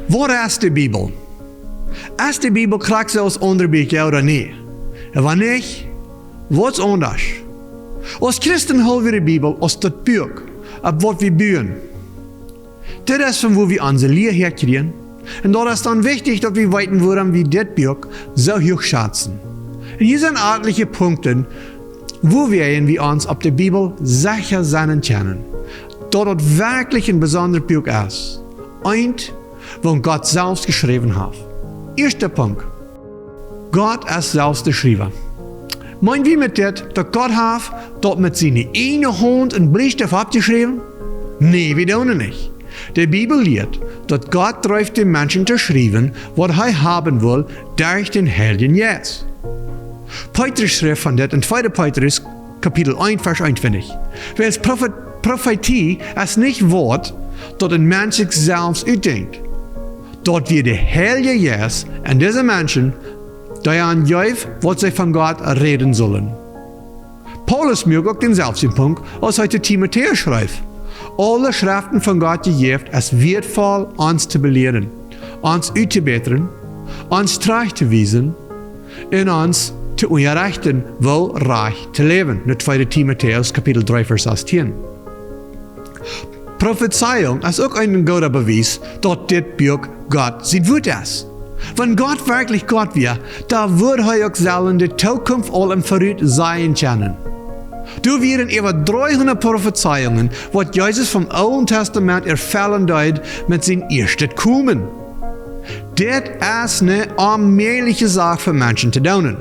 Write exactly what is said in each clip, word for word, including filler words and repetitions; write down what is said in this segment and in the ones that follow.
Waut es de Bibel? Es de Bibel krakjt soo aus aundre Bieekja ooda nä? Un wan nich, waut es aundasch? Aus Christen hoolen wie de Bibel aus daut Buak, opp waut wie buen. Dit es von wua wie onse Lia häakjrieen. Un daut es dan wichtich, daut wie weeten, wuarom wie dit Buak soo huach schazen. Un hia sent atelje Punkten, wuawäajen wie ons opp de Bibel secha sennen kjennen, daut daut werkjlich een besondret Buak es. Eent, waut Gott selfst jeschräwen haft. Ieeschte Punkt. Gott es selfst de Schriewa. Meenen wie met dit, daut Gott haft daut met siene ieejne Haunt un Bliestift oppjeschräwen? Nä, wie doonen nich. De Bibel lieet, daut Gott dreef de Menschen to schriewen, waut hee haben wull derch dän Heiljen Jeist. Petrus schrift von dit en tweede Petrus, Kapitel eent, Varsch eenuntwintich. Wiels Profet-, Profetie es nich waut, daut een Mensch sikj selfst utdenkjt. Daut wia de Heilje Jeist en dise Menschen, dee an jeef, waut see von Gott räden sullen. Paulus muak uk dänselwjen Punkt, aus hee to Timotäus schreef: Aule Schreften von Gott jejäft, es wieetvoll, ons to belieren, ons uttobätren, ons trajcht to wiesen un ons to unjarechten, woo rajcht to läwen. Nu tweede Timotäus, Kapitel dree, Varsch sastieen. Profezeiunk es uk een gooda Bewies, daut dit Buak Gott sien Wuat es. Wan Gott werkjlich Gott wia, dan wudd hee uk sellen de Tookunft aul em Verut sajen kjennen. Doa wieren äwa dreehundat Profezeiungen, waut Jesus vom Oolen Testament erfellen deed met sien ieeschtet Komen. Dit es ne onmäajliche Sach fa Menschen to doonen.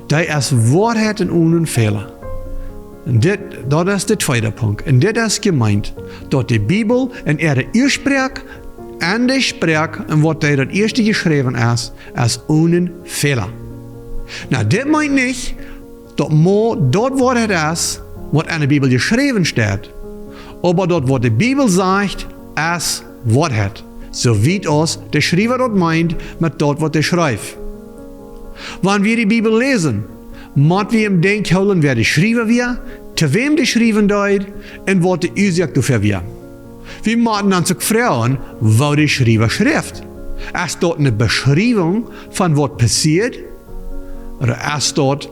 Dee es Woarheit un onen Fäla. Un dit, daut es de tweede Punkt. Un dit es jemeent, daut de Bibel en äare Uaspräak, en de Sproak, en waut dee daut ieeschte jeschräwen es, es onen Fäla. Nu, dit meent nich, daut mau daut Woarheit es, waut en de Bibel jeschräwen steit, oba daut, waut de Bibel sajcht, es Woarheit. Soo wiet aus de Schriewa daut meent met daut, waut hee schreef. Wan wie de Bibel läsen, mott wie em Denkj hoolen, wäa de Schriewa wia, to wäm dee schriewen deed un waut de Uasoak doafäa wia. Wie motten ons uk froagen, woo de Schriewa schrift. Es daut ne Beschriewunk von waut passieet? Ooda es daut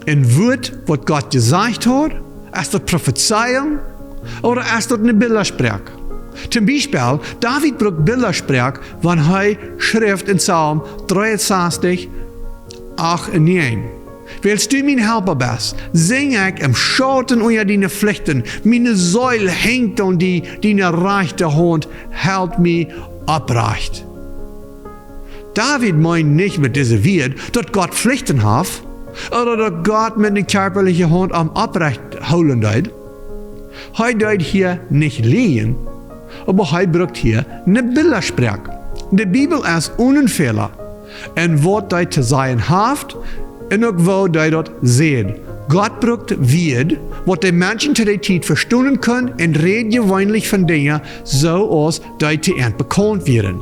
een Wuat, waut Gott jesajcht haud? Es daut Profezeiunk? Ooda es daut ne Bildasproak? Toom Biespel, David brukt Bildasproak, wan hee schrift en Psalm dreeunsastich, acht un näajen: Wiels du mien Halpa best, sinj ekj em Schauten unja diene Flichten. Miene Seel henjt aun die, diene rajchte Haunt helt mie opprajcht. David meent nich met dise Wieed, daut Gott Flichten haft, ooda daut Gott met ne kjarpaliche Haunt am opprajcht hoolen deed. Hee deed hia nich lieejen, oba hee brukt hia ne Bildasproak. De Bibel es onen Fäla en waut dee to sajen haft un uk woo dee daut sajcht. Gott brukt Wieed, waut de Menschen to dee Tiet vestonen kunnen, un rät jeweenlich von Dinja, soo aus dee to an bekaunt wieren.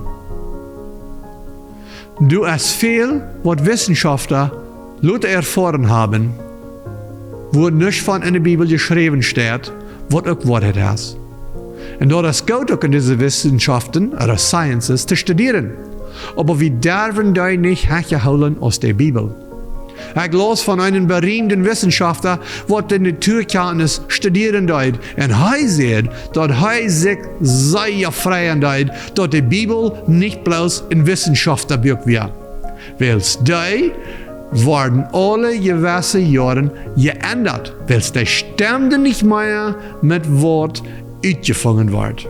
Doa es väl, waut Wissenschaftla lota erfoaren haben, wua nuscht von en de Bibel jeschräwen steit, waut uk Woarheit es. Un daut es goot, uk en dise Wissenschaften, ooda Sciences, to studieren. Oba wie derwen dee nich hecha hoolen aus de Bibel. Ekj laus von eenen beriemden Wissenschaftla, waut de Natuakjantnis studieren deed, un hee säd, daut hee sikj sea freien deed, daut de Bibel nich bloos een Wissenschaftlabuak wia. Wiels dee worden aule jewesse Joaren jeendat, wiels dee stemden nich mea met waut utjefungen wort.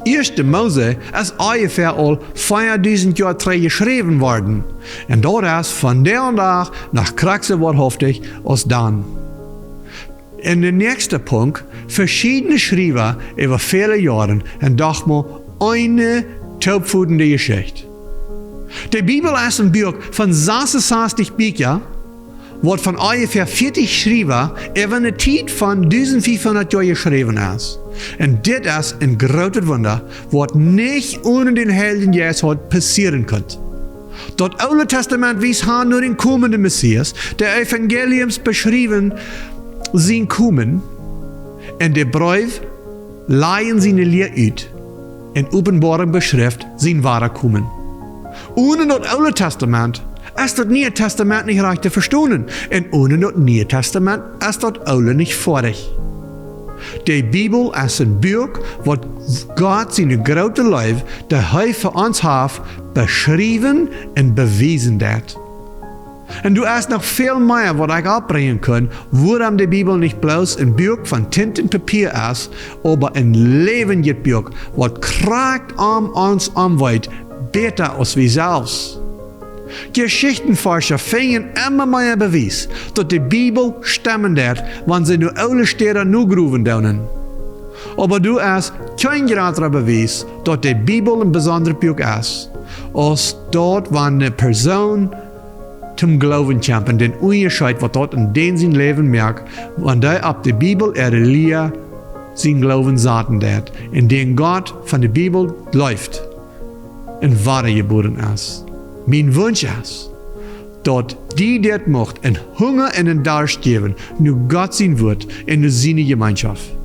Ieeschte Mose es onjefäa aul veadusent Joa trigj jeschräwen worden, un daut es vondoag dän Dach noch krakjt soo woarhauftich aus dan. Un de näakjste Punkt: veschiedne Schriewa äwa väle Joaren, un doch mau eene toopfodende Jeschicht. De Bibel es een Buak von sasunsastich Bieekja, waut von onjefäa vieetich Schriewa äwa ne Tiet von dusent fiefhundat Joa jeschräwen es. Un dit es een grootet Wunda, waut nich onen dän Heiljen Jeist haud passieren kunt. Daut Oole Testament wiest han no dän komenden Messias, de Evangeliums beschriewen sien Komen, un de Breew lajen siene Lia ut. en Openboarunk beschrift sien Wadakomen. Onen daut Oole Testament es daut Niee Testament nich rajcht to vestonen, un onen daut Niee Testament es daut Oole nich foadich. De Bibel es een Buak, waut Gott siene groote Leew, dee hee fa ons haft, beschriewen un bewiesen deit. Un doa es noch väl mea, waut ekj oppbrinjen kunn, wuarom de Bibel nich bloos een Buak von Tint un Papia es, oba een läwenjet Buak, waut krakjt om ons om weet, bäta aus wie selfst. Jeschichtenforscha finjen emma mea Bewies, daut de Bibel stemmen deit, wan see no oole Städa nogrowen doonen. Oba doa es kjeen jratra Bewies, daut de Bibel een besondret Buak es, aus daut, wan eene Persoon toom Gloowen kjemt, un dän Unjascheet, waut daut en dän sien Läwen moakt, wan dee opp de Bibel äare Lia sien Gloowen saten deit, un dän Gott von de Bibel leeft un wadajebuaren es. Mien Wunsch es, daut die dit mucht een Hunga un een Darscht jäwen no Gott sien Wuat un no siene Jemeenschoft.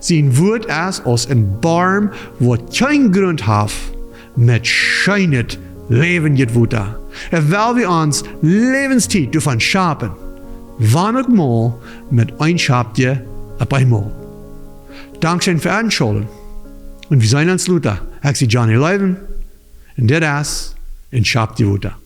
Sien Wuat es aus een Boom, waut kjeen Grunt haft, met scheenet, läwenjet Wota. Un well wie ons Läwenstiet doavon schapen, wan uk mau met een Schapje opp eemol. Dankscheen fa Enschaulten. Un wie seenen ons lota. Ekj sie Johnny Loewen. Un dit es een Schapje Wota.